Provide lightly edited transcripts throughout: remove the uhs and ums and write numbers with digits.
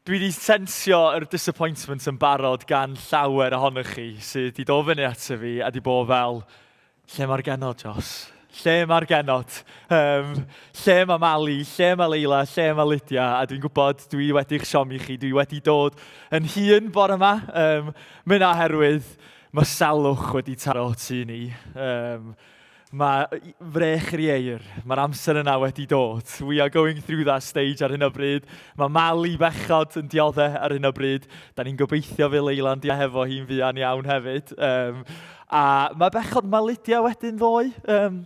Dwi wedi sensio yr disappointment yn barod gan llawer ohonoch chi sydd wedi dod fyny ato fi a wedi bod fel, lle mae'r genod, Jos? Lle mae'r genod? Um, lle mae Mali? Lle mae Leila? Lle mae Lydia? A dwi'n gwybod, dwi wedi'ch siomi chi, dwi wedi dod yn hun bore yma. Um, Mynd oherwydd mae salwch wedi taro tu ni. Um, Mae frech yr ieir, mae'r amser yna wedi dod. We are going through that stage ar hyn o bryd. Mae Mali bechod yn dioddau ar hyn o bryd. Da ni'n gobeithio fe Leila'n dia hefo hi'n fuan iawn hefyd. Um, a mae bechod mae Lydia wedyn ddoe. Um,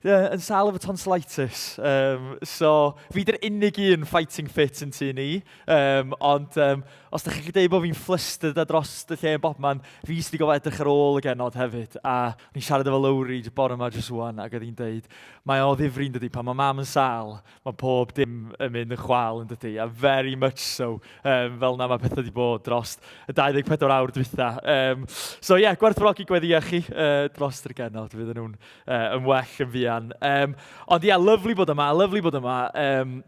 yn sâl efo tonsillitis. Um, so, fi dy'r unig un fighting fit yn tŷ ni. Um, ond um, os da chi'n gallu dweud bod fi'n flustered a dros y lle yn bobman, fi sydd wedi gofod edrych ar ôl y genod hefyd. A ni'n siarad efo Lowri bore yma jyst wan, ac oedd hi'n deud, mae o ddifri yn dydi, pan mae mam yn sâl, mae pob dim yn mynd yn chwal yn dydi, a very much so, um, fel na mae pethau wedi bod dros y 24 awr dwytha. Um, so ie, yeah, gwerthfawrogi gweddiau chi uh, dros yr genod, fydden nhw'n uh, yn well yn fuan. Um, ond ie, yeah, lyflu bod yma, lyflu bod yma. Um,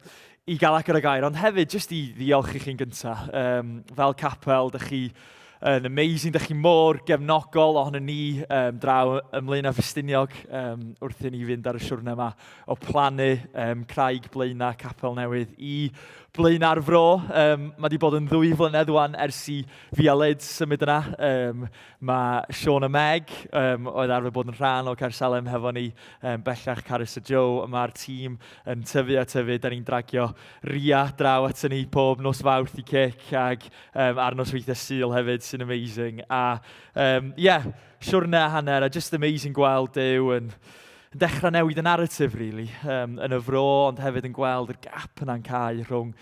i gael agor y gair, ond hefyd jyst i ddiolch i chi'n gyntaf. Um, fel capel, dych chi yn amazing, dych chi mor gefnogol ohono ni um, draw ym Mlaenau Ffestiniog um, wrth i ni fynd ar y siwrne yma o plannu um, craig Blaenau capel newydd i Blaenau'r Fro. Um, mae wedi bod yn ddwy flynedd wan ers i fi a Lyd symud yna. Um, Mae Siôn a Meg, um, oedd arfer bod yn rhan o Caersalem hefo ni, um, bellach Carys a Joe, a mae'r tîm yn tyfu a tyfu. Da ni'n dragio Ria draw ato ni pob nos Fawrth i cic ag um, ar nosweithiau Sul hefyd, sy'n amazing. A um, yeah, siwrne a hanner, a just amazing gweld Duw yn, yn dechrau newid y narrative, really, um, yn y fro, ond hefyd yn gweld yr gap yna'n cau rhwng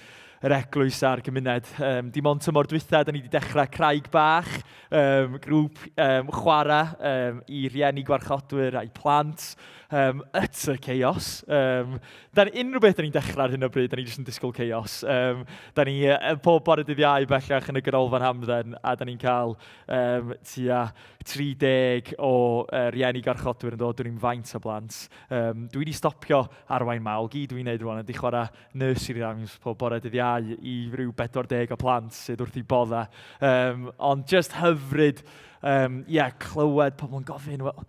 yr eglwys a'r gymuned. Um, dim ond tymor dwytha, da ni wedi dechrau Craig Bach, um, grŵp um, chwarae um, i rieni gwarchodwyr a'i plant. Um, utter chaos. Um, da ni, unrhyw beth da ni'n dechrau ar hyn o bryd, da ni jyst yn disgwyl chaos. Um, da ni uh, pob bore dydd Iau bellach yn y ganolfan hamdden a da ni'n cael um, tua 30 o uh, rieni gwarchodwyr yn dod, dwi'n faint o blant. Um, dwi wedi stopio arwain mawl, gyd dwi'n neud rwan ydy chwarae nursery rhymes pob bore dydd Iau i ryw 40 o plant sydd wrth i bodda. Um, ond just hyfryd, um, yeah, clywed pobl yn gofyn, well,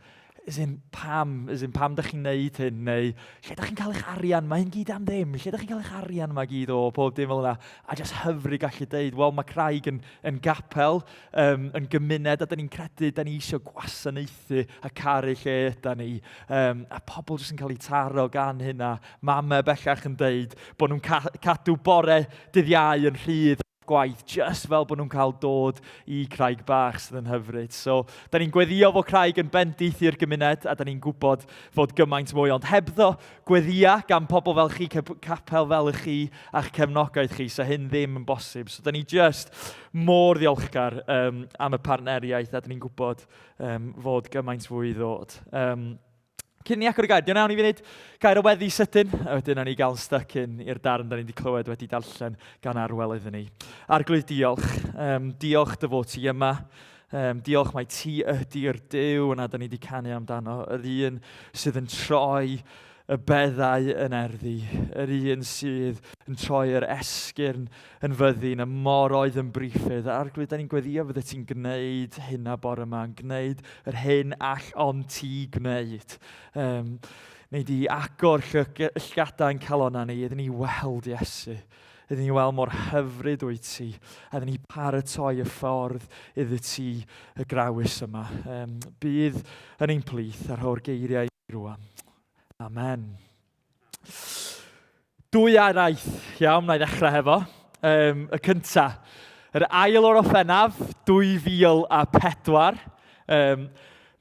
as in, pam, as in, pam da chi'n neud hyn, neu lle da chi'n cael eich arian, mae hyn gyd am ddim, lle da chi'n cael eich arian yma gyd o, pob dim fel yna. A just hyfryd gallu deud, wel, mae Craig yn, yn gapel, um, yn gymuned, a da ni'n credu, da ni eisiau gwasanaethu a caru lle yda ni. Um, a pobl jyst yn cael eu taro gan hynna. Mamau bellach yn deud bod nhw'n ca cadw bore dydd Iau yn rhydd gwaith, just fel bod nhw'n cael dod i Craig Bach sydd yn hyfryd. So, da ni'n gweddio fod Craig yn bendith i'r gymuned a da ni'n gwybod fod gymaint mwy, ond hebddo gweddia gan pobl fel chi, capel fel y chi a'ch cefnogaeth chi, so hyn ddim yn bosib. So, da ni just mor ddiolchgar um, am y partneriaeth a da ni'n gwybod um, fod gymaint fwy i ddod. Um, cyn ni agor y gair, diolch nawn i fi wneud gair o weddi sydyn, a wedyn nawn ni gael yn stuck in i'r darn da ni wedi clywed wedi darllen gan Arwel iddyn ni. Arglwydd, diolch. Um, diolch dy fod ti yma. Um, diolch mai ti ydy'r Duw yna da ni wedi canu amdano, yr un sydd yn troi y beddau yn erddi, yr un sydd yn troi yr esgyrn yn fyddin, y moroedd yn briffydd. Arglwydd, da ni'n gweddio fydde ti'n gwneud hynna bore yma, yn gwneud yr hyn all ond ti gwneud. Um, neu di agor llgadau yn calonnau ni, iddyn ni weld Iesu. Iddyn ni weld mor hyfryd wyt ti, a iddyn ni paratoi y ffordd iddi ti y grawys yma. Um, bydd yn ein plith a rho'r geiriau rwan. Amen. Dwy araith, iawn, na i ddechrau hefo. Um, y cynta, yr ail o'r Orffennaf, 2004. Um,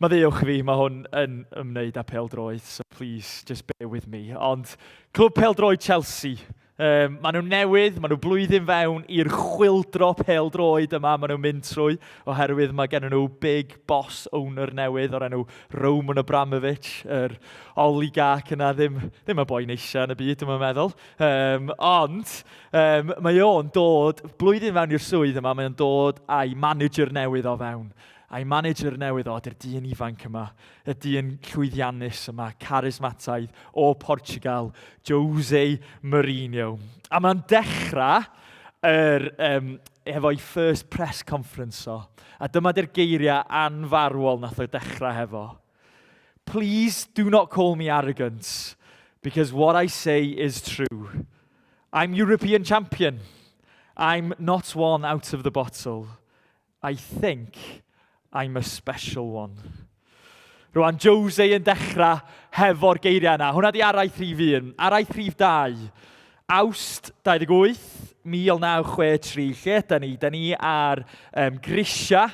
Maddeuwch fi, mae hwn yn ymwneud â pêl-droed, so please, just bear with me. Ond Clwb Pêl-droed Chelsea, Um, maen nhw newydd, maen nhw blwyddyn fewn i'r chwildro pêl-droed yma maen nhw'n mynd trwy, oherwydd mae gen nhw big boss owner newydd o'r enw Roman Abramovich, yr oligarch yna, ddim, ddim y boi neisia yn y byd, dwi'n meddwl. Um, ond um, mae o'n dod, blwyddyn fewn i'r swydd yma, mae o'n dod a'i manager newydd o fewn. A'i manager newydd o ydy'r dyn ifanc yma, y dyn llwyddiannus yma, charismataidd o Portugal, Jose Mourinho. A mae'n dechrau yr, um, efo'i first press conference o. A dyma di'r geiriau anfarwol nath o dechrau hefo. Please do not call me arrogant, because what I say is true. I'm European champion. I'm not one out of the bottle. I think I'm a special one. Rwan, Jose yn dechrau hefo'r geiriau yna. Hwna di araith rhif 1. Araith rhif 2. Awst 28, 1963. Lle yda ni? Da ni ar um, grisia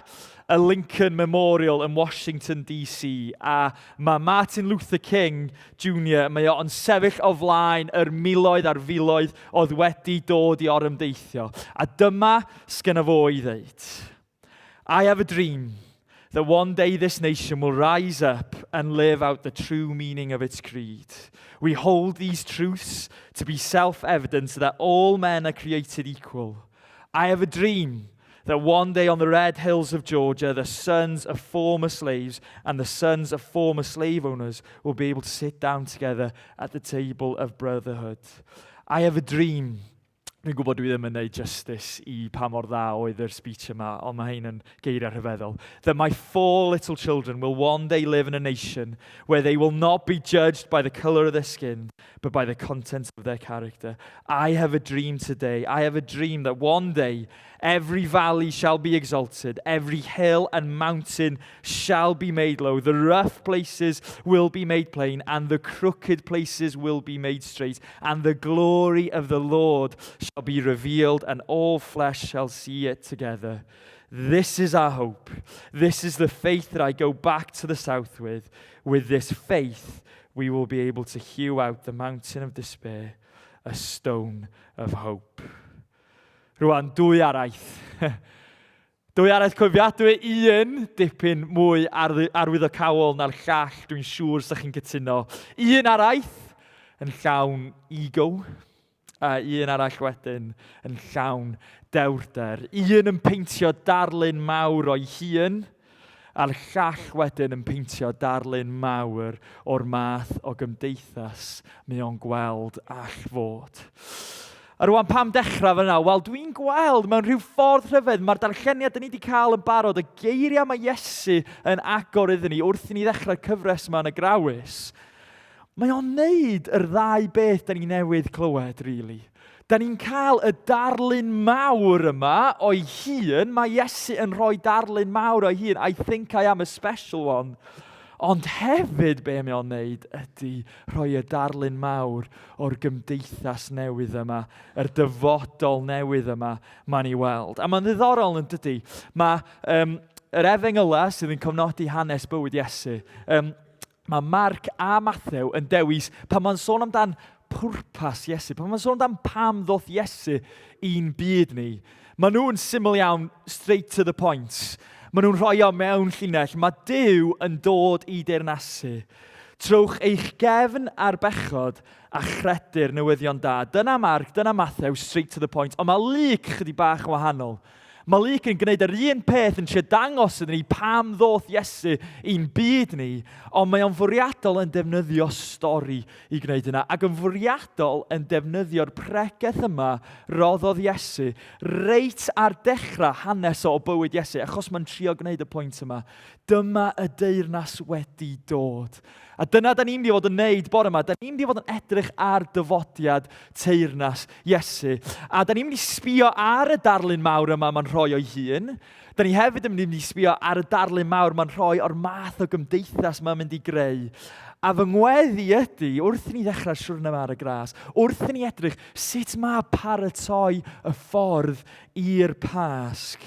y Lincoln Memorial yn Washington DC. A mae Martin Luther King Jr. Mae o'n sefyll o flaen yr miloedd a'r filoedd oedd wedi dod i orymdeithio. A dyma sgynna fo i ddeud. I have a dream that one day this nation will rise up and live out the true meaning of its creed. We hold these truths to be self-evident that all men are created equal. I have a dream that one day on the red hills of Georgia, the sons of former slaves and the sons of former slave owners will be able to sit down together at the table of brotherhood. I have a dream Dwi'n gwybod dwi ddim yn neud justice i pa mor dda oedd yr speech yma, ond mae hein yn geiriau rhyfeddol. That my four little children will one day live in a nation where they will not be judged by the colour of their skin, but by the content of their character. I have a dream today. I have a dream that one day Every valley shall be exalted, every hill and mountain shall be made low. The rough places will be made plain, and the crooked places will be made straight. And the glory of the Lord shall be revealed, and all flesh shall see it together. This is our hope. This is the faith that I go back to the south with. With this faith, we will be able to hew out the mountain of despair, a stone of hope. Rwan, dwy araith. dwy araith cofiadwy, un dipyn mwy arwyddocaol na'r llall, dwi'n siŵr sa chi'n cytuno. Un araith yn llawn ego, a un arall wedyn yn llawn dewrder. Un yn peintio darlun mawr o'i hun, A'r llall wedyn yn peintio darlun mawr o'r math o gymdeithas mae o'n gweld all fod. A rwan, pam dechrau fyna? Wel, dwi'n gweld mewn rhyw ffordd rhyfedd, mae'r darlleniad dyn ni wedi cael yn barod, y geiriau mae Iesu yn agor iddyn ni wrth i ni ddechrau'r cyfres yma yn y Grawys, Mae o'n neud yr ddau beth da ni newydd clywed, really. Da ni'n cael y darlun mawr yma o'i hun. Mae Iesu yn rhoi darlun mawr o'i hun. I think I am a special one. Ond hefyd be mae o'n neud ydy rhoi y darlun mawr o'r gymdeithas newydd yma, yr dyfodol newydd yma mae'n ei weld. A mae'n ddiddorol yn dydy. Mae um, yr efengylau sydd yn cofnodi hanes bywyd Iesu, um, Mae Marc a Mathew yn dewis pan mae'n sôn amdan pwrpas Iesu, pan mae'n sôn amdan pam ddoth Iesu i'n byd ni. Maen nhw'n syml iawn, straight to the point. Maen nhw'n rhoi o mewn llinell. Mae Duw yn dod i deyrnasu. Trowch eich gefn ar bechod a chredu'r newyddion da. Dyna Marc, dyna Mathew, straight to the point. Ond mae Luc chydig bach yn wahanol. Mae Luc yn gwneud yr un peth yn trio dangos iddyn ni pam ddoth Iesu i'n byd ni, ond mae o'n fwriadol yn defnyddio stori i gwneud hynna, ac yn fwriadol yn defnyddio'r pregeth yma roddodd Iesu reit ar dechrau hanes o bywyd Iesu, achos mae'n trio gwneud y pwynt yma. Dyma y deyrnas wedi dod. A dyna da ni'n mynd i fod yn neud bore yma. Da ni'n mynd i fod yn edrych ar dyfodiad teyrnas Iesu. A da ni'n mynd i sbio ar y darlun mawr yma mae'n rhoi o'i hun. Da ni hefyd yn mynd i sbio ar y darlun mawr mae'n rhoi o'r math o gymdeithas mae'n mynd i greu. A fy ngweddi ydy, wrth i ni ddechrau'r siwrne yma ar y gras, wrth i ni edrych sut mae paratoi y ffordd i'r Pasg,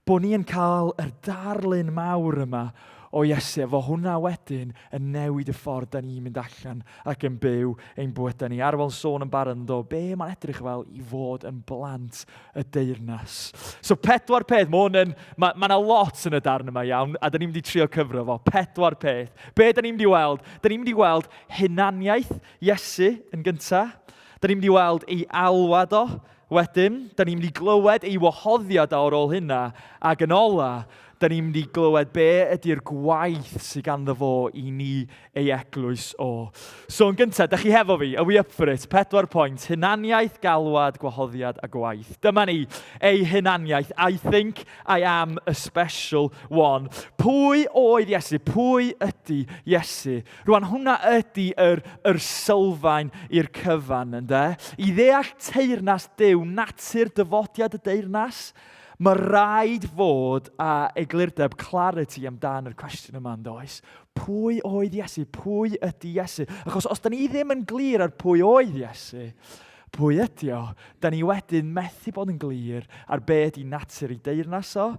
bod ni yn cael yr darlun mawr yma o Iesu, a fo hwnna wedyn yn newid y ffordd da ni'n mynd allan ac yn byw ein bywydau ni. Arwel sôn yn barod yn do, be mae'n edrych fel i fod yn blant y deyrnas. So pedwar peth, mae hwn yn, mae, mae yna lot yn y darn yma iawn, a da ni'n mynd i trio cyfro fo. Pedwar peth. Be da ni'n mynd i weld? Da ni'n mynd i weld hunaniaeth Iesu yn gyntaf. Da ni'n mynd i weld ei alwad o Wedyn, da ni'n mynd i glywed ei wahoddiad o ar ôl hynna, ac yn ola, da ni'n mynd i glywed be ydy'r gwaith sydd ganddo fo i ni ei eglwys o. So yn gyntaf, da chi hefo fi? Are we up for it? 4 pwynt. Hunaniaeth, galwad, gwahoddiad a gwaith. Dyma ni, ei hunaniaeth. I think I am a special one. Pwy oedd Iesu? Pwy ydy Iesu? Rwan, hwnna ydy yr, yr sylfaen i'r cyfan, ynde? I ddeall teyrnas Duw, natur dyfodiad y deyrnas, mae rhaid fod a eglurdeb, clarity amdan yr cwestiwn yma, yndoes? Pwy oedd Iesu? Pwy ydy Iesu? Achos os da ni ddim yn glir ar pwy oedd Iesu, pwy ydy o, da ni wedyn methu bod yn glir ar be ydy natur ei deyrnas o,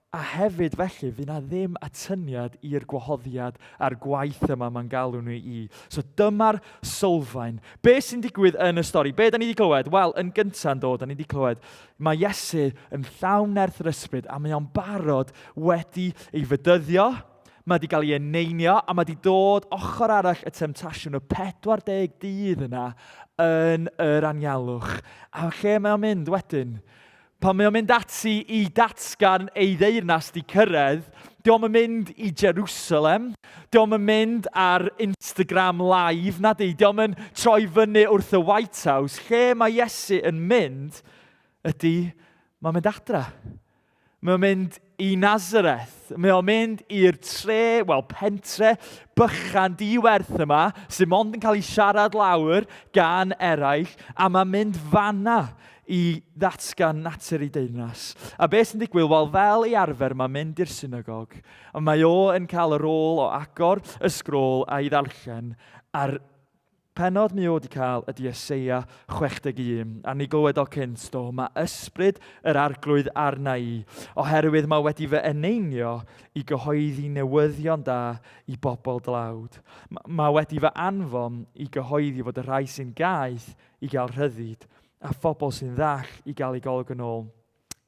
a hefyd felly fydd na ddim atyniad i'r gwahoddiad a'r gwaith yma mae'n galw nhw i. So dyma'r sylfaen. Be sy'n digwydd yn y stori? Be da ni wedi clywed? Wel, yn gyntaf yn dod, da ni wedi clywed, mae Iesu yn llawn nerth yr ysbryd a mae o'n barod wedi ei fedyddio, Mae wedi cael ei eneinio a mae wedi dod ochr arall y temtasiwn y 40 dydd yna yn yr anialwch. A lle mae o'n mynd wedyn? Pan mae o'n mynd ati i datgan ei ddeyrnas di cyrraedd, di o'm yn mynd i Jerusalem, di o'm yn mynd ar Instagram Live, na di, di o'm yn troi fyny wrth y White House. Lle mae Iesu yn mynd ydy, mae'n mynd adra. Mae o'n mynd i Nazareth. Mae o'n mynd i'r tre, wel, pentre bychan diwerth yma, sy'n mond yn cael ei siarad lawr gan eraill, a mae'n mynd fanna i ddatgan natur ei deyrnas. A beth sy'n digwydd? Wel, fel ei arfer, mae'n mynd i'r synagog, a mae o yn cael y rôl o agor y sgrôl a'i ddarllen, a'r Pennod mi o 'di cael ydy Eseia 61, a ni glywed o cynt, do, mae ysbryd yr arglwydd arna i, oherwydd mae wedi fy eneinio i gyhoeddi newyddion da i bobl dlawd. Mae wedi fy anfon i gyhoeddi fod y rhai sy'n gaeth i gael rhyddid, a phobl sy'n ddall i gael eu golwg yn ôl.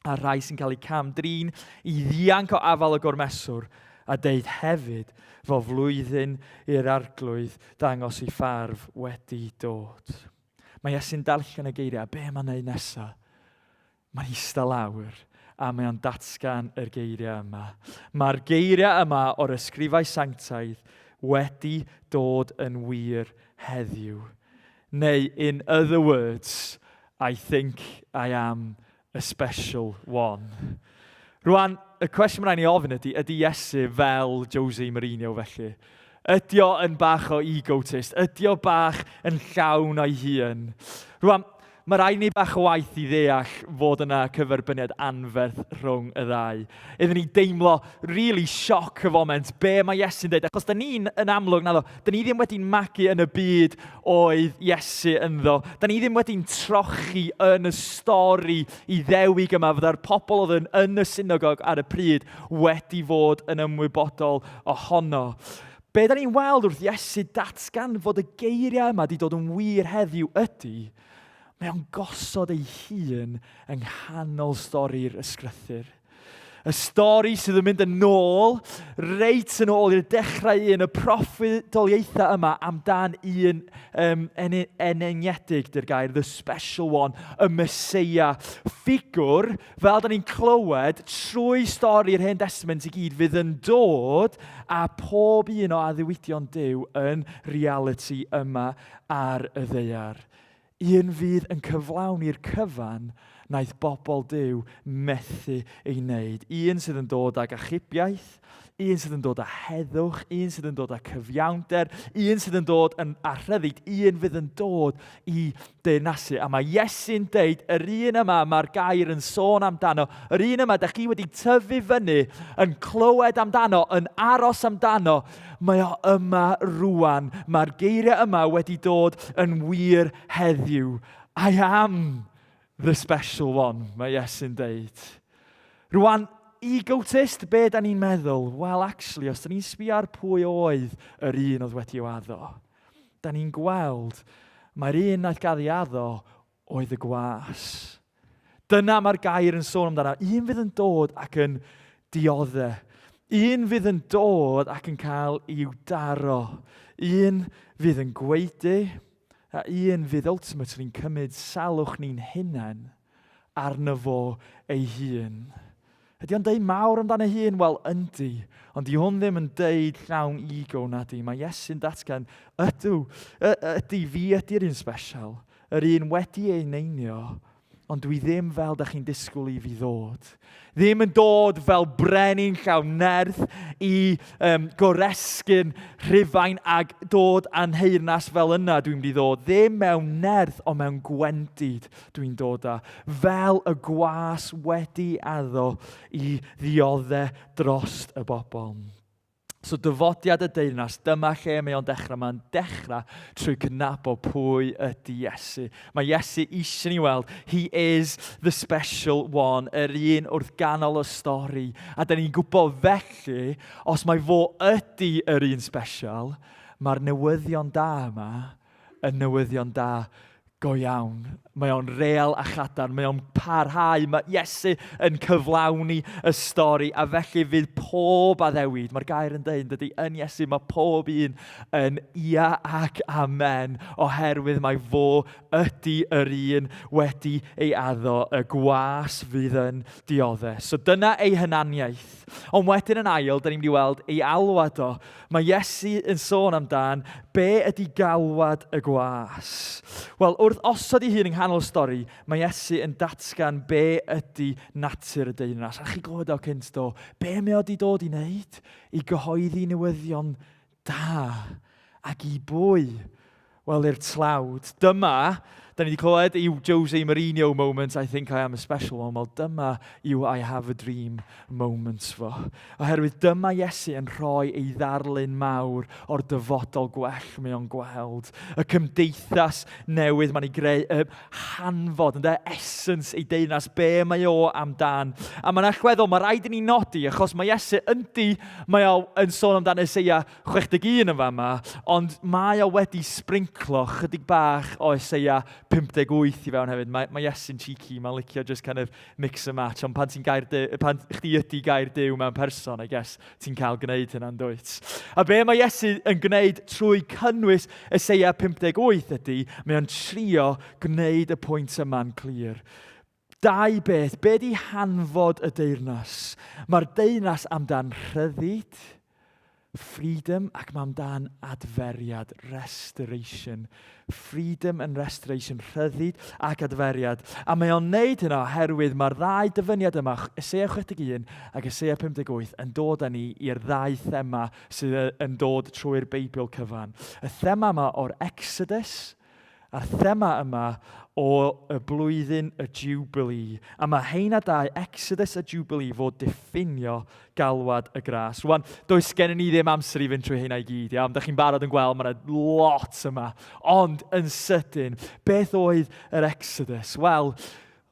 a'r rhai sy'n cael eu cam-drin i ddianc o afael y gormeswr, a deud hefyd fo flwyddyn i'r arglwydd ddangos ei ffarf wedi dod. Mae Iesu'n darllen y geiriau, a be mae'n neud nesaf? Mae'n eistedd lawr a mae o'n datgan yr geiriau yma. Mae'r geiriau yma o'r ysgrifau sanctaidd wedi dod yn wir heddiw. Neu, in other words, I think I am a special one. Rwan, y cwestiwn mae'n rhaid ni ofyn ydy, ydy Iesu fel Jose Mourinho felly? Ydy o yn bach o egotist? Ydy o bach yn llawn o'i hun? Rwan, mae rhaid ni bach o waith i ddeall fod yna cyferbyniad anferth rhwng y ddau. Iddyn ni deimlo really sioc y foment be mae Iesu'n dweud, achos da ni'n yn amlwg naddo, da ni ddim wedi'n magu yn y byd oedd Iesu ynddo. Da ni ddim wedi'n trochi yn y stori Iddewig yma, fydda'r pobl oedd yn, yn y synagog ar y pryd wedi fod yn ymwybodol ohono. Be da ni'n weld wrth Iesu datgan fod y geiriau yma wedi dod yn wir heddiw ydy, mae o'n gosod ei hun yng nghanol stori'r ysgrythur. Y stori sydd yn mynd yn ôl, reit yn ôl i'r dechrau un, y proffwydoliaethau yma amdan un um, eneniedig, dy'r gair, the special one, y Meseia. Ffigwr, fel da ni'n clywed, trwy stori'r Hen Testament i gyd, fydd yn dod a pob un o addewidion Duw yn reality yma ar y ddaear. Un fydd yn cyflawni'r cyfan wnaeth bobl Duw methu ei wneud. Un sydd yn dod ag achubiaeth, un sydd yn dod â heddwch, un sydd yn dod â cyfiawnder, un sydd yn dod yn, â rhyddid, un fydd yn dod i deyrnasu. A mae Iesu'n deud, yr un yma mae'r gair yn sôn amdano, yr un yma da chi wedi tyfu fyny, yn clywed amdano, yn aros amdano, Mae o yma rwan. Mae'r geiriau yma wedi dod yn wir heddiw. I am the special one, mae Iesu'n deud. Rwan, egotist, be da ni'n meddwl? Wel, actually, os da ni'n sbio ar pwy oedd yr un oedd wedi addo, da ni'n gweld mae'r un naeth gael ei addo oedd y gwas. Dyna mae'r gair yn sôn amdano. Un fydd yn dod ac yn diodde. Un fydd yn dod ac yn cael i'w daro. Un fydd yn gwaedu. A un fydd ultimately yn cymryd salwch ni'n hunain arno fo ei hun. Ydy o'n deud mawr amdano ei hun? Wel, yndi. Ond di hwn ddim yn deud llawn ego na di. Mae Iesu'n datgan, ydw, ydy, fi ydy'r un special, yr un wedi ei neinio, ond dwi ddim fel da chi'n disgwyl i fi ddod. Ddim yn dod fel brenin llawn nerth i um, goresgyn Rhufain ag dod â'n nheyrnas fel yna dwi'n mynd i ddod. Ddim mewn nerth, ond mewn gwendid dwi'n dod â. Fel y gwas wedi addo i ddiodde drost y bobl. So dyfodiad y deyrnas, dyma lle mae o'n dechrau. Mae'n dechrau trwy cydnabod pwy ydy Iesu. Mae Iesu eisiau ni weld, he is the special one, yr un wrth ganol y stori. A da ni'n gwybod felly, os mae fo ydy yr un special, mae'r newyddion da yma yn newyddion da go iawn. Mae o'n real a chadarn, mae o'n parhau, mae Iesu yn cyflawni y stori, a felly fydd pob addewid, mae'r gair yn dweud, dydy, yn Iesu mae pob un yn ia ac amen, oherwydd mae fo ydy yr un wedi ei addo, y gwas fydd yn dioddef. So dyna ei hynaniaeth. Ond wedyn yn ail, da ni'n mynd i weld ei alwad o. Mae Iesu yn sôn amdan be ydy galwad y gwas. Wel, wrth osod ei hun yng nghanol y stori, mae Iesu yn datgan be ydy natur y deyrnas. A chi glywed o cynt do, be mae o wedi dod i wneud? I gyhoeddi newyddion da. Ac i bwy? Wel, i'r tlawd. Dyma, da ni wedi clywed yw Jose Mourinho moment, I think I am a special one. Wel, dyma yw I have a dream moment fo. Oherwydd dyma Iesu yn rhoi ei ddarlun mawr o'r dyfodol gwell mae o'n gweld. Y cymdeithas newydd mae'n ei greu, y hanfod, ynde, essence ei deyrnas, be mae o amdan. A mae'n allweddol, mae rhaid i ni nodi, achos mae Iesu yndi, mae o yn sôn amdan Eseia 61 yn fama, ond mae o wedi sbrinclo chydig bach o Eseia 58 i fewn hefyd. Mae, mae Iesu'n cheeky, mae'n licio just kind of mix and match, ond pan ti'n gair Duw, pan chdi ydy gair Duw mewn person, I guess, ti'n cael gwneud hynna'n dwyt. A be mae Iesu yn gwneud trwy cynnwys Eseia 58 ydy, mae o'n trio gwneud y pwynt yma'n clir. Dau beth, be di hanfod y deyrnas? Mae'r deyrnas amdan rhyddid, freedom, ac mae amdan adferiad, restoration. Freedom and restoration, rhyddid ac adferiad. A mae o'n neud hynna oherwydd mae'r ddau dyfyniad yma, Eseia 61 ac Eseia 58, yn dod â ni i'r ddau thema sydd yn dod trwy'r Beibl cyfan. Y thema yma o'r Exodus, A'r thema yma o y blwyddyn y Jubilee. A mae heina dau, Exodus a Jubilee, fod diffinio galwad y gras. Rwan, does gennym ni ddim amser i fynd trwy heina i gyd, iawn? Da chi'n barod yn gweld, mae yna lot yma. Ond, yn sydyn, beth oedd yr Exodus? Wel,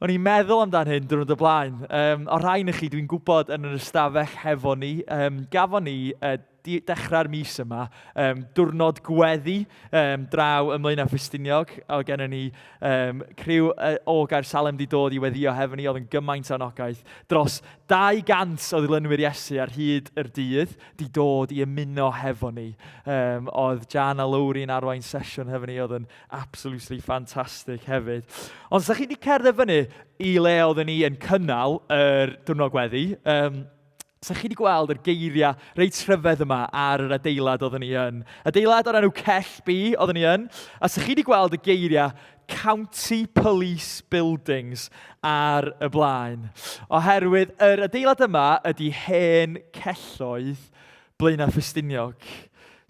o'n i'n meddwl amdan hyn diwrnod o blaen. Um, o rhain i chi, dwi'n gwybod yn yr ystafell hefo ni, um, gafon ni uh, dechrau'r mis yma, um, diwrnod gweddi um, draw ym Mlaenau Ffestiniog. Oedd gennym ni um, criw uh, o Gaersalem wedi dod i weddio hefo ni, oedd yn gymaint o anogaeth. Dros 200 o ddilynwyr Iesu ar hyd yr dydd di dod i ymuno hefo ni. Um, oedd Jan a Lowry yn arwain sesiwn hefo ni, oedd yn absolutely fantastic hefyd. Ond sa chi wedi cerdded fyny i le oedden ni yn cynnal yr diwrnod gweddi, um, Sa chi wedi gweld yr geiriau reit rhyfedd yma ar yr adeilad oeddwn ni yn. Adeilad o'r enw Cell B oeddwn ni yn. A sa chi wedi gweld y geiriau County Police Buildings ar y blaen. Oherwydd yr adeilad yma ydy hen celloedd Blaenau Ffestiniog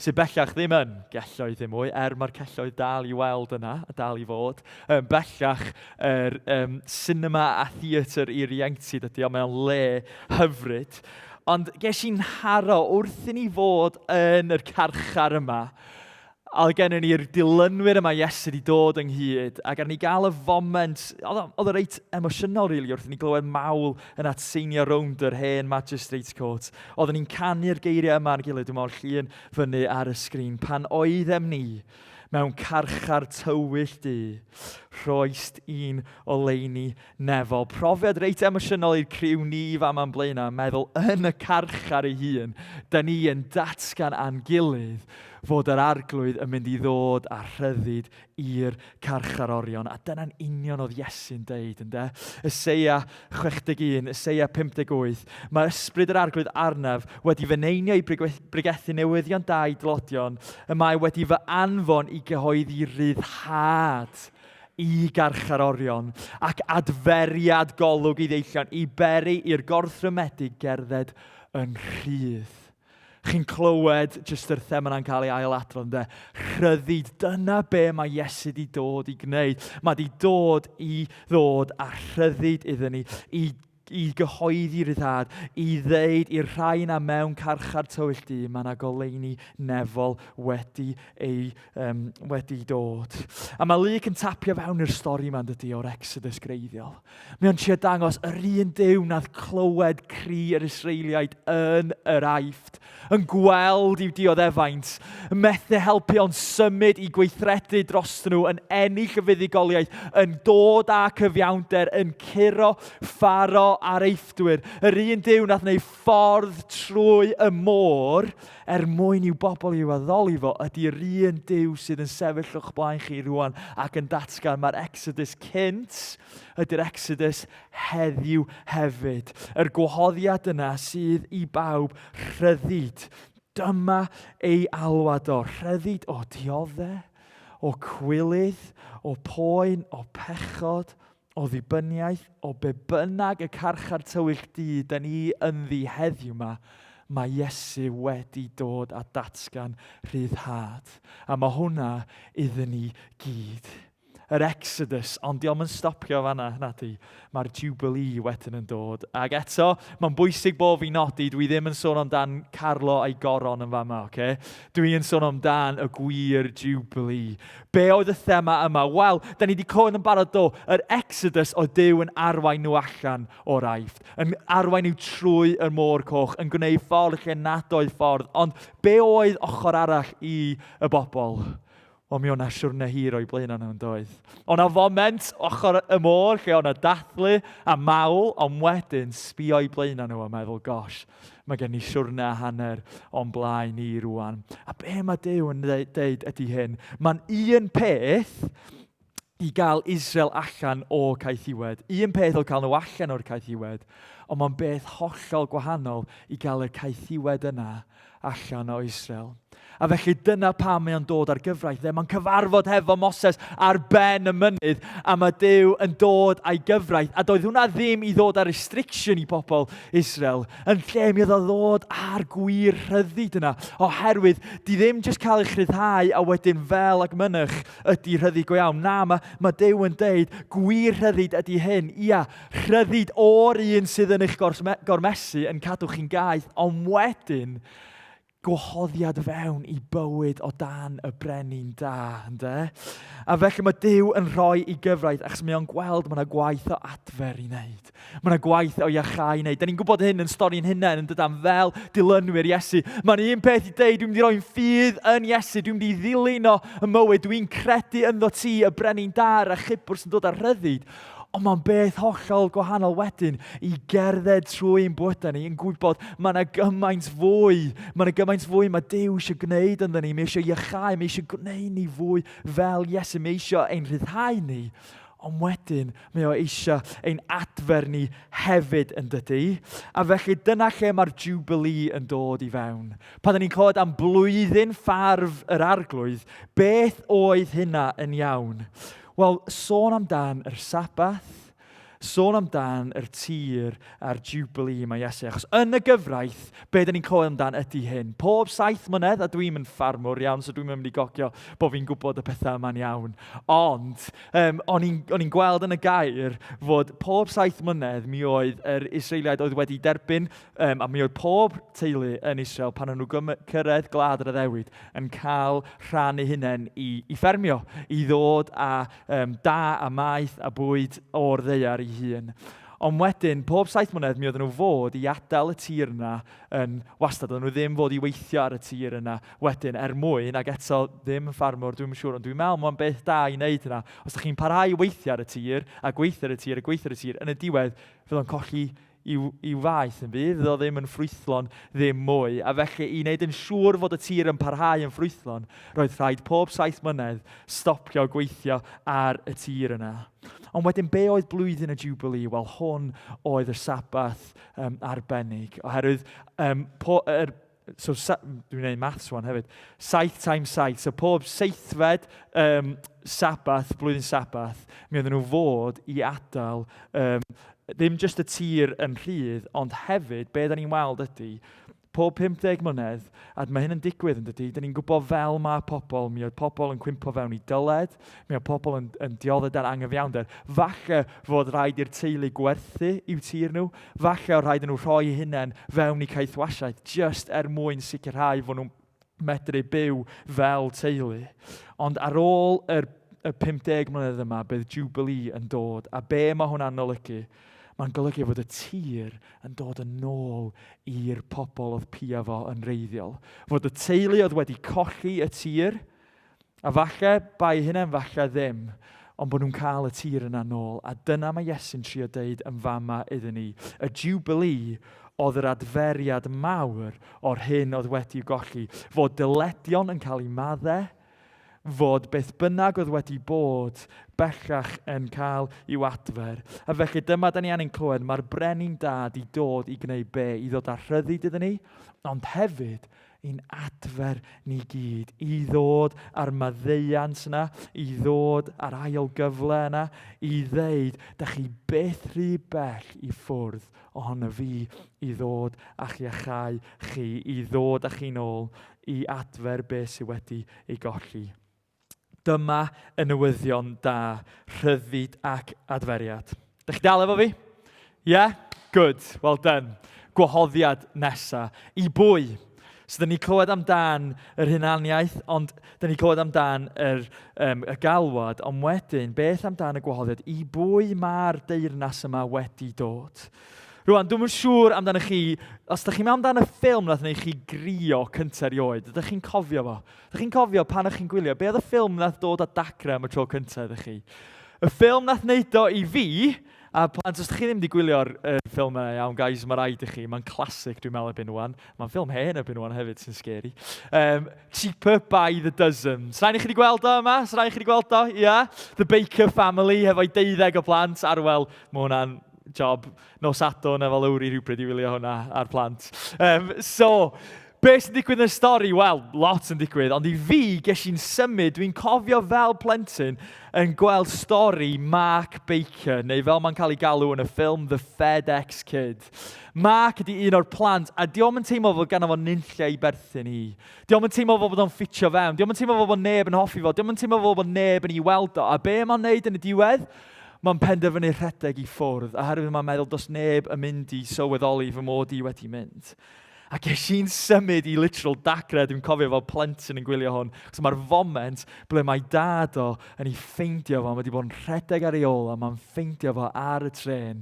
sydd bellach ddim yn gelloedd ddim mwy, er mae'r celloedd dal i weld yna, a dal i fod. Um, bellach, yr um, cinema a theatr i'r ieuenctid ydy, ond mae o'n le hyfryd. Ond ges i'n nharo wrth i ni fod yn yr carchar yma, a oedd gennym ni'r dilynwyr yma Iesu wedi dod ynghyd, ac ar ni gael y foment, oedd o reit emosiynol, really, wrth i ni glywed mawl yn atseinio rownd yr hen Magistrates Court. Oedden ni'n canu'r geiriau yma ar gilydd, dwi'n meddwl llun fyny ar y sgrin, pan oeddem ni mewn carchar tywyll du, rhoist un oleuni nefol. Profiad reit emosiynol i'r criw ni fama'n Blaenau, meddwl yn y carchar ei hun, da ni yn datgan a'n gilydd fod yr arglwydd yn mynd i ddod â rhyddid i'r carcharorion. A dyna'n union oedd Iesu'n deud, ynde? Eseia 61, Eseia 58. Mae ysbryd yr arglwydd arnaf wedi fy neinio i bregethu newyddion da i dlodion, y mae wedi fy anfon i gyhoeddi rhyddhad i garcharorion ac adferiad golwg i ddeillion, i beri i'r gorthrymedig gerdded yn rhydd. Chi'n clywed jyst yr thema yna'n cael ei ailadrodd, ynde? Rhyddid, dyna be mae Iesu di dod i gwneud. Mae di dod i ddod â rhyddid iddyn ni, i, i gyhoeddi rhyddhad, i ddeud i'r rhai yna mewn carchar tywyll du, mae yna goleuni nefol wedi ei, um, wedi dod. A mae Luc yn tapio fewn i'r stori yma, yn dydy, o'r Exodus greiddiol. Mae o'n trio dangos yr un Duw nath clywed cri yr Israeliaid yn yr Aifft, yn gweld i'w dioddefaint, yn methu helpu ond symud i gweithredu drostyn nhw, yn ennill y fuddugoliaeth, yn dod â cyfiawnder, yn curo Pharo a'r Eifftwyr. Yr un Duw nath wneud ffordd trwy y môr er mwyn i'w bobl i'w addoli fo ydy'r un Duw sydd yn sefyll o'ch blaen chi rwan ac yn datgan mae'r Exodus cynt ydy'r Exodus heddiw hefyd. Yr gwahoddiad yna sydd i bawb rhyddid. Dyma ei alwad o, rhyddid o diodde, o cwilydd, o poen, o pechod, o ddibyniaeth, o be bynnag y carchar tywyll du da ni ynddi heddiw 'ma, mae Iesu wedi dod a datgan rhyddhad. A mae hwnna iddyn ni gyd. Yr Exodus, ond diolch yn stopio fanna, nadi. Mae'r Jubilee wedyn yn dod. Ac eto, mae'n bwysig bod fi nodi, dwi ddim yn sôn amdan Carlo a'i goron yn fama, oce? Okay? Dwi yn sôn amdan y gwir Jubilee. Be oedd y thema yma? Wel, da ni wedi clywed yn barod do, yr Exodus oedd Duw yn arwain nhw allan o'r Aifft, yn arwain nhw trwy y Môr Coch, yn gwneud ffordd lle nad oedd ffordd. Ond be oedd ochr arall i y bobl? Wel, mi oedd 'na siwrne hir o'u blaenau nhw, yn doedd? Oedd 'na foment ochr y môr lle oedd 'na dathlu a mawl, ond wedyn sbio o'u blaenau nhw a meddwl, gosh, Mae gen i siwrne a hanner o'n blaen i rwan. A be mae Duw yn deud ydy hyn? Mae'n un peth i gael Israel allan o caethiwed. Un peth oedd cael nhw allan o'r caethiwed, ond mae'n beth hollol gwahanol i gael y caethiwed yna allan o Israel. A felly dyna pam mae o'n dod ar gyfraith. Dde, mae'n cyfarfod hefo Moses ar ben y mynydd, a mae Duw yn dod a'i gyfraith. A doedd hwnna ddim i ddod â restriction i pobl Israel. Yn lle mi oedd o ddod â'r gwir rhyddid yna. Oherwydd, di ddim jyst cael eich rhyddhau a wedyn fel ag mynych ydy rhyddid go iawn. Na, mae, mae Duw yn deud, gwir rhyddid ydy hyn. Ia, rhyddid o'r un sydd yn eich gormesu yn cadw chi'n gaeth, ond wedyn, gwahoddiad fewn i bywyd o dan y brenin da, ynde? A felly mae Duw yn rhoi i gyfraith, achos mae o'n gweld mae yna gwaith o adfer i wneud. Mae yna gwaith o iachau i wneud. Da ni'n gwybod hyn yn stori'n hunain, yn dydan, fel dilynwyr Iesu. Mae'n un peth i dweud, dwi'n mynd i roi'n ffydd yn Iesu, dwi'n mynd i ddilyn o y mywyd, dwi'n credu ynddo ti, y brenin da, yr achubwr sy'n dod â rhyddid. Ond mae'n beth hollol gwahanol wedyn i gerdded trwy ein bywydau ni yn gwybod mae yna gymaint fwy, mae yna gymaint fwy mae Duw eisiau gwneud ynddo ni, mae eisiau iachau, mae eisiau gwneud ni fwy fel Iesu, mae eisiau ein rhyddhau ni, ond wedyn mae o eisiau ein adfer ni hefyd yn dydy. A felly dyna lle mae'r Jubilee yn dod i fewn. Pan ni'n clywed am blwyddyn ffarf yr arglwydd, beth oedd hynna yn iawn? Wel, sôn amdan yr Sabath, sôn amdan yr tir a'r Jubilee mae Iesu. Achos yn y gyfraith, be dyn ni'n clywed amdan ydy hyn. Pob saith mlynedd, a dwi'n yn ffarmwr iawn, so dwi'n mynd i gogio bod fi'n gwybod y pethau yma'n iawn. Ond, um, o'n i'n gweld yn y gair fod pob saith mlynedd mi oedd yr Israeliaid oedd wedi derbyn, um, a mi oedd pob teulu yn Israel pan o'n nhw cyrraedd gwlad yr addewid, yn cael rhan eu hunain i, i ffermio, i ddod â um, da a maeth a bwyd o'r ddeiar ei hun. Ond wedyn, pob saith mlynedd, mi oedden nhw fod i adael y tir yna yn wastad. Oedden nhw ddim fod i weithio ar y tir yna wedyn er mwyn, ac eto ddim yn ffarmwr, dwi'n siŵr, ond dwi'n meddwl mae'n beth da i wneud hynna. Os ydych chi'n parhau i weithio ar y tir, a gweithio ar y tir, a gweithio ar y tir, yn y diwedd, fydd o'n colli i'w, i'w faeth yn bydd, fydd o ddim yn ffrwythlon ddim mwy. A felly i wneud yn siŵr fod y tir yn parhau yn ffrwythlon, roedd rhaid pob saith mlynedd stopio gweithio ar y tir yna. Ond wedyn be oedd blwyddyn y Jubilee? Wel, hwn oedd y Sabath um, arbennig, oherwydd um, po, er, so sa, dwi'n gwneud maths rwan hefyd, 7 times 7, so pob seithfed um, Sabath, blwyddyn Sabath, mi oedden nhw fod i adael um, ddim jyst y tir yn rhydd, ond hefyd, be da ni'n weld ydy, pob 50 mlynedd, a mae hyn yn digwydd yn dydy, da ni'n gwybod fel mae pobl, mi oedd pobl yn cwympo fewn i dyled, mi oedd pobl yn, yn dioddef dan angyfiawnder. Falle fod rhaid i'r teulu gwerthu i'w tir nhw, Falle oedd rhaid i nhw rhoi eu hunain fewn i caethwasiaeth jyst er mwyn sicrhau fod nhw'n medru byw fel teulu. Ond ar ôl yr, y 50 mlynedd yma, bydd Jubilee yn dod. A be mae hwnna'n olygu? Mae'n golygu fod y tir yn dod yn ôl i'r pobl oedd pia fo yn reiddiol. Fod y teulu oedd wedi colli y tir, A falle bai hunain, falle ddim, ond bod nhw'n cael y tir yna nôl. A dyna mae Iesu'n trio deud yn fama iddyn ni. Y Jubilee oedd yr adferiad mawr o'r hyn oedd wedi'w golli. Fod dyledion yn cael eu maddau, fod beth bynnag oedd wedi bod bellach yn cael i'w adfer. A felly dyma da ni angen clywed, mae'r brenin da di dod i gwneud be? I ddod â rhyddid iddyn ni, ond hefyd i'n adfer ni gyd, i ddod â'r maddeuant yna, i ddod â'r ail gyfle yna, i ddeud, da chi byth rhy bell i ffwrdd ohono fi i ddod a'ch iachau chi, i ddod â chi'n ôl i adfer beth sydd wedi ei golli. Dyma y newyddion da, rhyddid ac adferiad. Dych chi dal efo fi? Yeah? Good. Well done. Gwahoddiad nesa. I bwy? So, dyn ni clywed amdan yr hunaniaeth, ond dyn ni clywed amdan yr, um, y galwad, ond wedyn, beth amdan y gwahoddiad? I bwy mae'r deyrnas yma wedi dod? Rwan, dwi'm yn siŵr amdano chi, os ydych chi'n meddwl amdan y ffilm nath wneud chi grio cyntaf erioed, ydych chi'n cofio fo? Ydych chi'n cofio pan o'ch chi'n gwylio, be oedd y ffilm nath dod â dagrau am y tro cyntaf ydych chi? Y ffilm nath wneud o i fi, a plant, os ydych chi ddim wedi gwylio'r uh, ffilm yna iawn, guys, mae rhaid i chi. Mae'n classic, dwi'n meddwl, erbyn wan. Mae'n ffilm hen erbyn wan hefyd, sy'n scary. Um, Cheaper by the Dozen. Srain i chi wedi gweld o yma? Srain i chi wedi gweld o? Ia? Yeah. The Baker Family, hefo'i deuddeg o blant. Arwel, mae hwnna'n job nos Sadwrn efo Lowri rhywbryd i wylio hwnna a'r plant. Um, so, Be sy'n digwydd yn y stori? Wel, lot yn digwydd, ond i fi, ges i'n symud, dwi'n cofio fel plentyn yn gweld stori Mark Baker, neu fel mae'n cael ei galw yn y ffilm The FedEx Kid. Mark ydy un o'r plant, a dio'm yn teimlo fod ganddo fo nunlle i berthyn i. Dio'm yn teimlo fel bod o'n ffitio fewn, dio'm yn teimlo fel bod neb yn hoffi fo, dio'm yn teimlo fel bod neb yn ei weld o. A be mae'n neud yn y diwedd? Mae'n penderfynu rhedeg i ffwrdd, oherwydd mae'n meddwl does neb yn mynd i sylweddoli fy mod i wedi mynd. A ges i'n symud i literal dagrau, dwi'n cofio fel plentyn yn gwylio hwn. So mae'r foment ble mae dad o yn ei ffeindio fo, mae wedi bod yn rhedeg ar ei ôl a mae'n ffeindio fo ar y trên.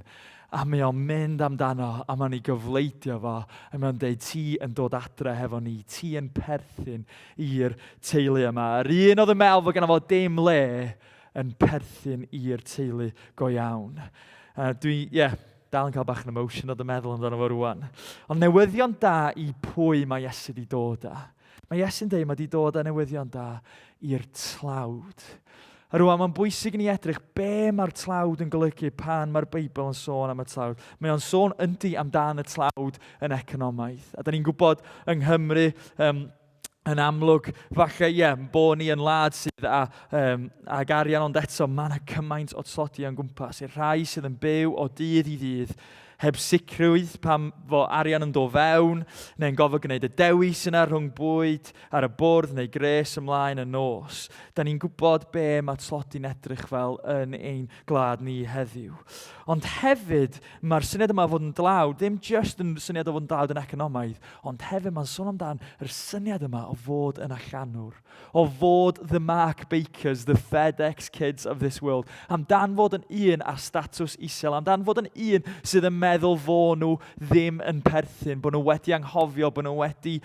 A mae o'n mynd amdano a mae'n ei gyfleidio fo a mae o'n deud ti yn dod adre hefo ni, ti yn perthyn i'r teulu yma. Yr un oedd yn meddwl fod gynno fo dim le yn perthyn i'r teulu go iawn. Uh, dwi, ie, yeah, Dal yn cael bach yn emotional dy meddwl amdano fo rwan. Ond newyddion da i pwy mae Iesu wedi dod â. Mae Iesu'n dweud mae wedi dod â newyddion da i'r tlawd. A rwan, mae'n bwysig i ni edrych be mae'r tlawd yn golygu pan mae'r Beibl yn sôn am y tlawd. Mae o'n sôn yndi amdan y tlawd yn economaidd. A da ni'n gwybod yng Nghymru, um, yn amlwg, falle, ie, yeah, bod ni yn wlad sydd â, um, ag arian, ond eto mae yna cymaint o tlodi o'n gwmpas. I'r rhai sydd yn byw o dydd i ddydd, heb sicrwydd pam fo arian yn dod fewn, neu'n gofod gwneud y dewis yna rhwng bwyd ar y bwrdd neu gres ymlaen y nos. Da ni'n gwybod be mae tlodi'n edrych fel yn ein gwlad ni heddiw. Ond hefyd, mae'r syniad yma o fod yn dlawd, ddim jyst yn syniad o fod yn dlawd yn economaidd, Ond hefyd mae'n sôn amdan yr syniad yma o fod yn allanwr, o fod the Mark Bakers, the FedEx kids of this world, amdan fod yn un ar statws isel, amdan fod yn un sydd yn meddwl fo nhw ddim yn perthyn, bod nhw wedi anghofio, bod nhw wedi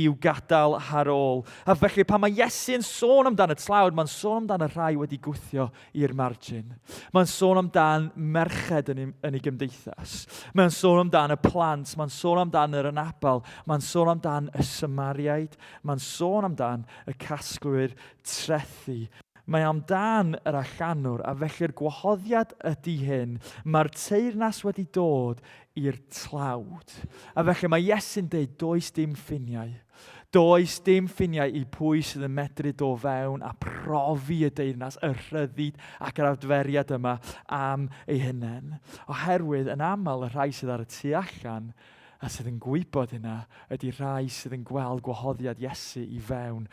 i'w gadael ar ôl. A felly pan mae Iesu yn sôn amdan y tlawd, mae'n sôn amdan y rhai wedi gwthio i'r margin. Mae'n sôn amdan merched yn ei, yn ei gymdeithas. Mae'n sôn amdan y plant, mae'n sôn amdan yr anabl, mae'n sôn amdan y Samariaid, mae'n sôn amdan y casglwyr trethi. Mae amdan yr allanwr, a felly'r gwahoddiad ydy hyn, mae'r teyrnas wedi dod i'r tlawd. A felly mae Iesu'n deud, does dim ffiniau. Does dim ffiniau i pwy sydd yn medru do fewn a profi y deyrnas, y rhyddid ac yr adferiad yma am ei hunain. Oherwydd yn aml y rhai sydd ar y tu allan a sydd yn gwybod hynna ydy rhai sydd yn gweld gwahoddiad Iesu i fewn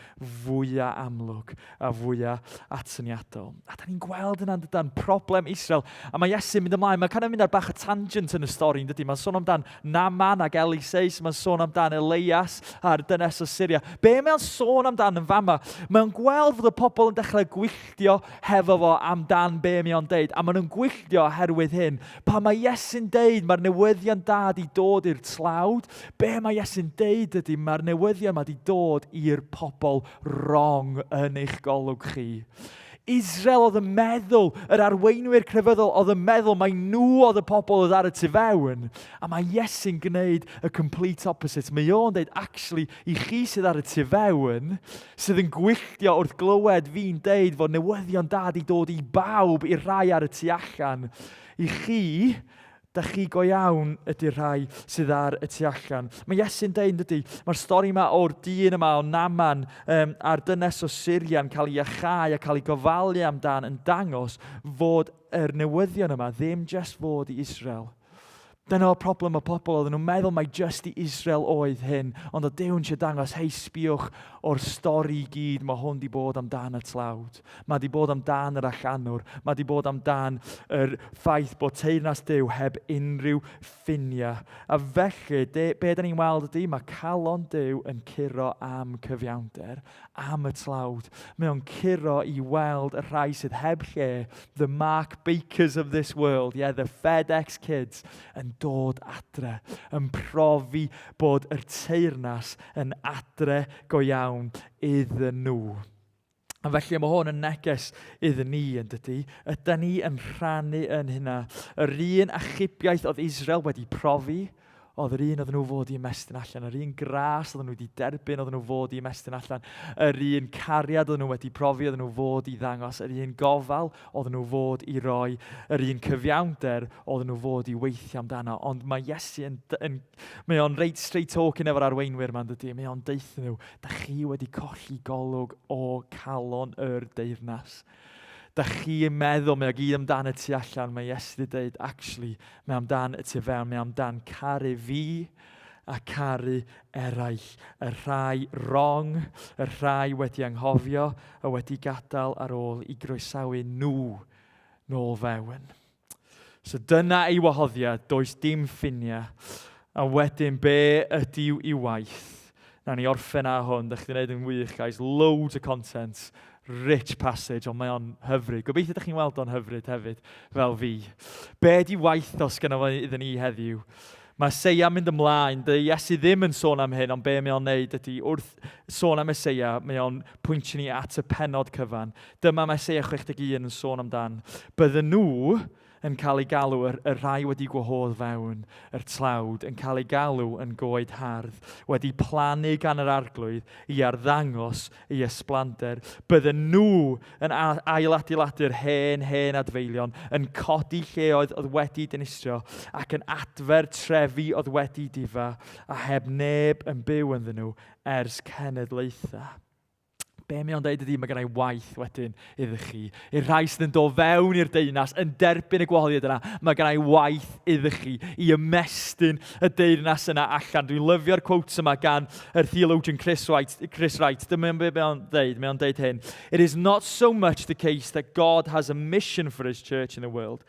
fwya amlwg a fwya atyniadol. A da ni'n gweld hynna'n dydan, problem Israel. A mae Iesu'n mynd ymlaen, mae'n kind of mynd ar bach o tangent yn y stori, yn dydy? Mae'n sôn amdan Naaman ac Eliseus, mae'n sôn amdan Elias a'r dynes o Syria. Be mae'n sôn amdan yn fama? Mae'n gweld fod y pobl yn dechrau gwylltio hefo fo amdan be mae o'n deud, a maen nhw'n gwylltio oherwydd hyn. Pan mae Iesu'n deud mae'r newyddion da di dod i'r tlawd, be mae Iesu'n deud ydy mae'r newyddion ma di dod i'r pobl wrong yn eich golwg chi. Israel oedd yn meddwl, yr arweinwyr crefyddol oedd yn meddwl mai nhw oedd y pobl oedd ar y tu fewn. A mae Iesu'n gwneud y complete opposite. Mae o'n dweud, actually, i chi sydd ar y tu fewn, sydd yn gwylltio wrth glywed fi'n deud fod newyddion da di dod i bawb, i'r rhai ar y tu allan, i chi, Da chi go iawn ydy'r rhai sydd ar y tu allan. Mae Iesu'n deud, yn dydy, mae'r stori yma o'r dyn yma o Naman um, a'r dynes o Syria'n cael ei iachau a cael ei gofalu amdan yn dangos fod yr newyddion yma ddim just fod i Israel. Dyna o'r problem o pobl, oedden nhw'n meddwl mai just i Israel oedd hyn, ond o Duw'n eisiau dangos, hei, sbiwch o'r stori i gyd, mae hwn di bod amdan y tlawd. Mae di bod amdan yr allanwr. Mae di bod amdan yr ffaith bod teyrnas Duw heb unrhyw ffiniau. A felly, de, be da ni'n weld ydy, mae calon Duw yn curo am cyfiawnder, am y tlawd. Mae o'n curo i weld y rhai sydd heb lle, the Mark Bakers of this world, yeah, the FedEx kids, yn dod adre, yn profi bod yr teyrnas yn adre go iawn iddyn nhw. A felly mae hwn yn neges iddyn ni, yn dydy. Ydy ni yn rhannu yn hynna. Yr un achubiaeth oedd Israel wedi profi, oedd yr un oedden nhw fod i ymestyn allan, yr un gras oedden nhw wedi derbyn oedden nhw fod i ymestyn allan, yr un cariad oedden nhw wedi profi oedden nhw fod i ddangos, yr un gofal oedden nhw fod i roi, yr un cyfiawnder oedden nhw fod i weithio amdano. Ond mae Iesu yn, yn mae o'n reit straight talking efo'r arweinwyr ma'n dydy, mae o'n deutha nhw, Da chi wedi colli golwg o calon yr deyrnas. Da chi yn meddwl mae o gyd amdan y tu allan, mae Iesu wedi dweud, actually, mae amdan y tu fewn, mae amdan caru fi a caru eraill. Y rhai wrong, y rhai wedi anghofio, a wedi gadael ar ôl i groesawu nhw nôl fewn. So dyna ei wahoddiad, does dim ffiniau. A wedyn, be ydyw i waith? Na ni orffen â hwn, da chi wedi gwneud yn wych, guys. Loads o content, rich passage, ond mae o'n hyfryd. Gobeithio da chi'n weld o'n hyfryd hefyd, fel fi. Be ydy waith os gyda fo iddyn ni heddiw? Mae Eseia mynd ymlaen, dy Iesu ddim yn sôn am hyn, ond be mae o'n neud ydy, wrth sôn am Eseia, mae o'n pwyntio ni at y penod cyfan. Dyma mae Eseia 61 yn sôn amdan. Bydden nhw yn cael eu galw, y, y rhai wedi gwahodd fewn, yr tlawd, yn cael eu galw yn goed hardd, wedi plannu gan yr arglwydd i arddangos ei ysblander. Bydden nhw yn ailadeiladu'r hen, hen adfeilion, yn codi lleoedd oedd wedi dinistrio, ac yn adfer trefi oedd wedi difa, a heb neb yn byw ynddyn nhw ers cenedlaethau. Be mae o'n dweud ydy, mae gennau waith wedyn iddo chi. I'r rhai sydd yn dod fewn i'r deyrnas, yn derbyn y gwahoddiad yna, mae gennau waith iddo chi i ymestyn y deyrnas yna allan. Dwi'n lyfio'r quotes yma gan yr theologian Chris Wright. Chris Wright. Dyma be mae o'n dweud. Mae o'n dweud hyn. It is not so much the case that God has a mission for his church in the world,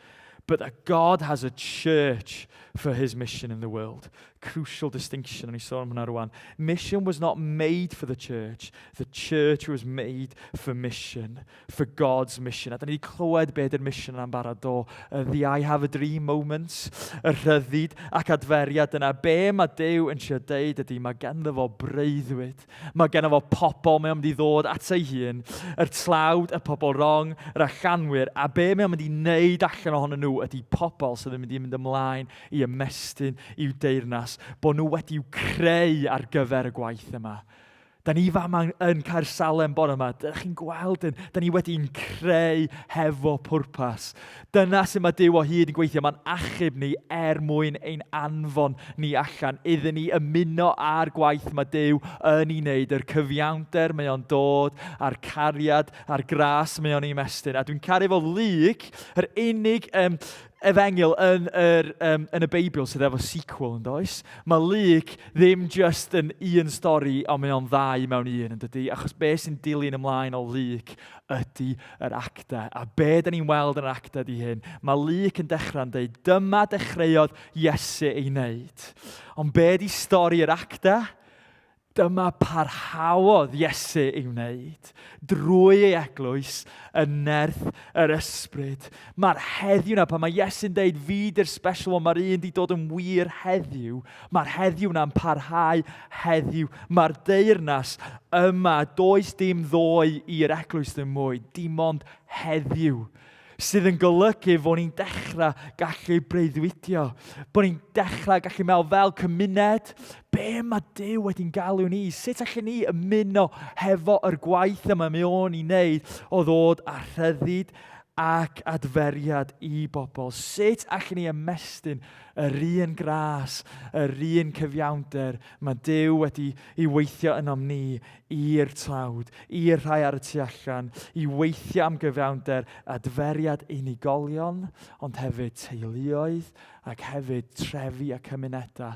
but that God has a church for his mission in the world. Crucial distinction, o'n i sôn am hwnna rwan. Mission was not made for the church. The church was made for mission, for God's mission. A da ni wedi clywed be ydy'r mission yna'n barod do. The I have a dream moment, y rhyddid ac adferiad yna. Be mae Duw yn trio deud ydy mae ganddo fo breuddwyd. Mae ganddo fo pobl mae o'n mynd i ddod at ei hun, yr tlawd, y pobl wrong, yr allanwyr, a be mae o'n mynd i wneud allan ohonyn nhw ydy pobl sydd yn mynd i mynd ymlaen i ymestyn i'w deyrnas, bod nhw wedi'w creu ar gyfer y gwaith yma. Da ni fama yn Caersalem bore yma, da chi'n gweld yn, da ni wedi'n creu hefo pwrpas. Dyna sut mae Duw o hyd yn gweithio, mae'n achub ni er mwyn ein anfon ni allan, iddyn ni ymuno â'r gwaith mae Duw yn ei wneud, yr cyfiawnder mae o'n dod, a'r cariad a'r gras mae o'n ei ymestyn. A dwi'n caru fo Luc, yr unig um, efengyl yn, yr, um, yn y Beibl sydd efo sequel yn does? Mae Luc ddim just yn un stori, ond mae o'n ddau mewn un, yn dydy? Achos be sy'n dilyn ymlaen o Luc ydy yr acta. A be da ni'n weld yn yr acta di hyn? Mae Luc yn dechrau'n dweud, dyma dechreuodd Iesu ei wneud. Ond be di stori yr acta? Dyma parhaodd Iesu ei wneud drwy ei eglwys yn nerth yr ysbryd. Mae'r heddiw na, pan mae Iesu'n deud fi di'r special one, mae'r un di dod yn wir heddiw, mae'r heddiw na'n parhau heddiw. Mae'r deyrnas yma, does dim ddoe i'r eglwys ddim mwy, dim ond heddiw sydd yn golygu fod ni'n dechrau gallu breuddwydio, bod ni'n dechrau gallu meddwl fel cymuned, be mae Duw wedi'n galw ni, sut allan ni ymuno hefo yr gwaith yma mae o'n i wneud o ddod â rhyddid ac adferiad i bobl. Sut allan ni ymestyn yr un gras, yr un cyfiawnder mae Duw wedi i weithio ynom ni i'r tlawd, i'r rhai ar y tu allan, i weithio am gyfiawnder, adferiad unigolion, ond hefyd teuluoedd ac hefyd trefi a cymunedau.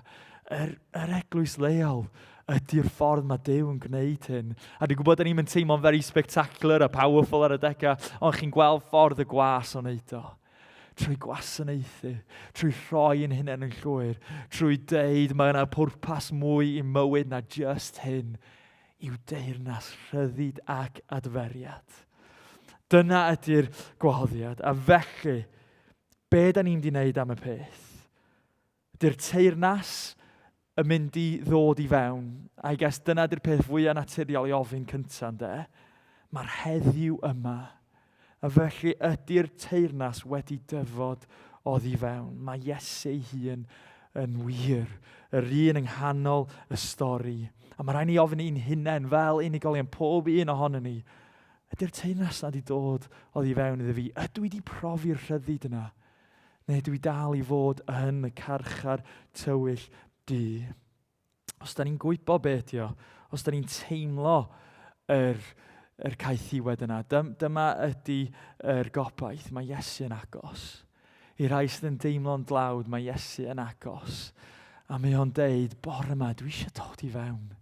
Yr, yr eglwys leol ydy'r ffordd mae Duw yn gwneud hyn. A dwi'n gwybod da ni'n teimlo'n very spectacular a powerful ar y decau, ond chi'n gweld ffordd y gwas o'n neud o trwy gwasanaethu, trwy rhoi yn hunain yn llwyr, trwy deud mae yna pwrpas mwy i mywyd na just hyn, i'w deyrnas rhyddid ac adferiad. Dyna ydy'r gwahoddiad, a felly, be da ni'n mynd i wneud am y peth? Ydy'r teyrnas yn mynd i ddod i fewn? I guess dyna ydy'r peth fwyaf naturiol i ofyn cyntaf, ynde? Mae'r heddiw yma. A felly ydy'r teyrnas wedi dyfod oddi fewn. Mae Iesu ei hun yn wir, yr un yng nghanol y stori. A mae rhaid ni ofyn i'n hunain fel unigolion, pob un ohonon ni, ydy'r teyrnas na wedi dod oddi fewn iddo fi? Ydw i wedi profi'r rhyddid yna? Neu dwi dal i fod yn y carchar tywyll du? Os da ni'n gwybod be ydi o, os da ni'n teimlo yr, yr caethiwed yna, dyma ydy yr gobaith, mae Iesu yn agos. I rai sydd yn deimlo'n dlawd, mae Iesu yn agos. A mae o'n deud, bore yma, dwi eisiau dod i fewn.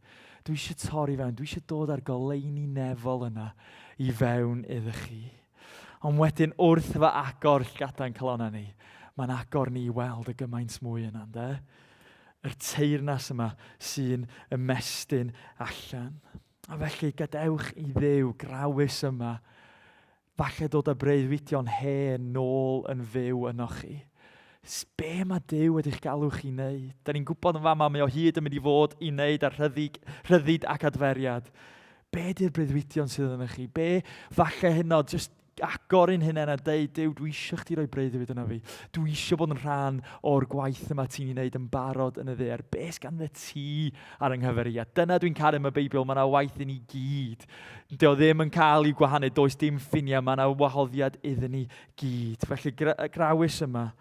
Dwi eisiau torri fewn, dwi eisiau dod â'r goleuni nefol yna i fewn iddo chi. Ond wedyn wrth fy agor llgada'n calonnau ni, mae'n agor ni i weld y gymaint mwy yna, ynde? Yr teyrnas yma sy'n ymestyn allan. A felly gadewch i Dduw grawys yma falle dod â breuddwydion hen nôl yn fyw ynoch chi. Be mae Duw wedi'ch galw chi wneud? Da ni'n gwybod yn fama mae o hyd yn mynd i fod i wneud â rhyddid, rhyddid ac adferiad. Be di'r breuddwydion sydd yna chi? Be falle hynod, just agor un hunain a deud, Duw, dwi eisiau chdi roi breuddwyd yna fi. Dwi eisiau bod yn rhan o'r gwaith yma ti'n ei wneud yn barod yn y ddaear. Be sgan ti ar yng nghyfer i? A dyna dwi'n caru am y Beibl, mae yna waith i ni gyd. Dio ddim yn cael ei gwahanu, does dim ffiniau, mae yna wahoddiad iddyn ni gyd. Felly grawys yma,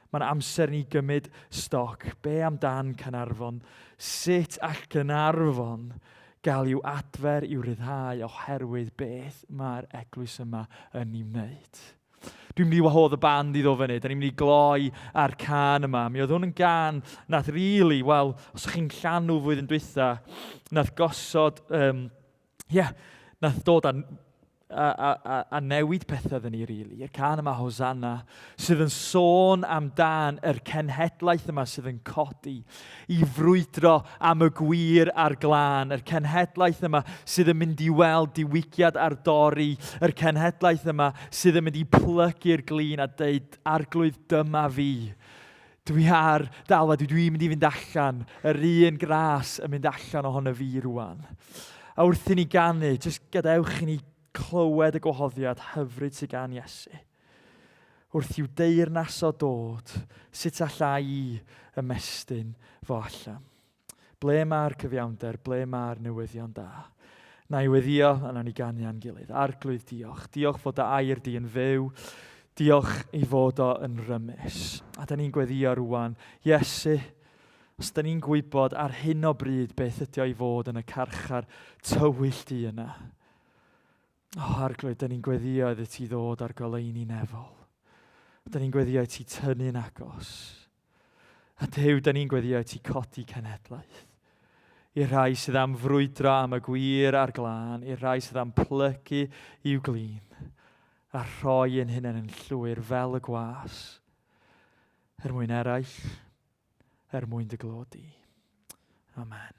Mae'n amser ni gymryd stoc. Be amdan Caernarfon? Sut all Gaernarfon gael i'w adfer, i'w ryddhau oherwydd beth mae'r eglwys yma yn ei wneud? Dwi'n mynd i wahodd y band i ddod fyny. Da ni'n mynd i gloi ar can yma. Mi oedd hwn yn gan nath really, wel, os ydych chi'n llanw flwyddyn dwytha, nath gosod, um, yeah, nath dod â a, a, a, a newid pethau ddyn ni, really. Yr can yma, Hosanna, sydd yn sôn amdan yr cenhedlaeth yma sydd yn codi i frwydro am y gwir a'r glân, yr cenhedlaeth yma sydd yn mynd i weld diwygiad ar dorri, yr cenhedlaeth yma sydd yn mynd i plygu'r glin a deud, Arglwydd, dyma fi. Dwi ar dalfa, dwi dwi'n mynd i fynd allan, yr un gras yn mynd allan ohono fi rwan. A wrth i ni ganu, jyst gadewch i ni clywed y gwahoddiad hyfryd sydd gan Iesu. Wrth i'w deyrnas o dod, sut allai i ymestyn fo allan? Ble mae'r cyfiawnder? Ble mae'r newyddion da? Na i weddio a nawn ni ganu â'n gilydd. Arglwydd, diolch. Diolch fod dy air di yn fyw. Diolch i fod o yn rymus. A da ni'n gweddio rwan. Iesu, os da ni'n gwybod ar hyn o bryd beth ydy o i fod yn y carchar tywyll di yna. O, oh, Arglwydd, da ni'n gweddio iddi ti ddod ar goleuni nefol. Da ni'n gweddio i ti tynnu'n agos. A Duw, da ni'n gweddio i ti codi cenhedlaeth. I'r rhai sydd am frwydro am y gwir a'r glân, i'r rhai sydd am plygu i'w glin, a rhoi ein hunain yn llwyr fel y gwas, er mwyn eraill, er mwyn dy glod di. Amen.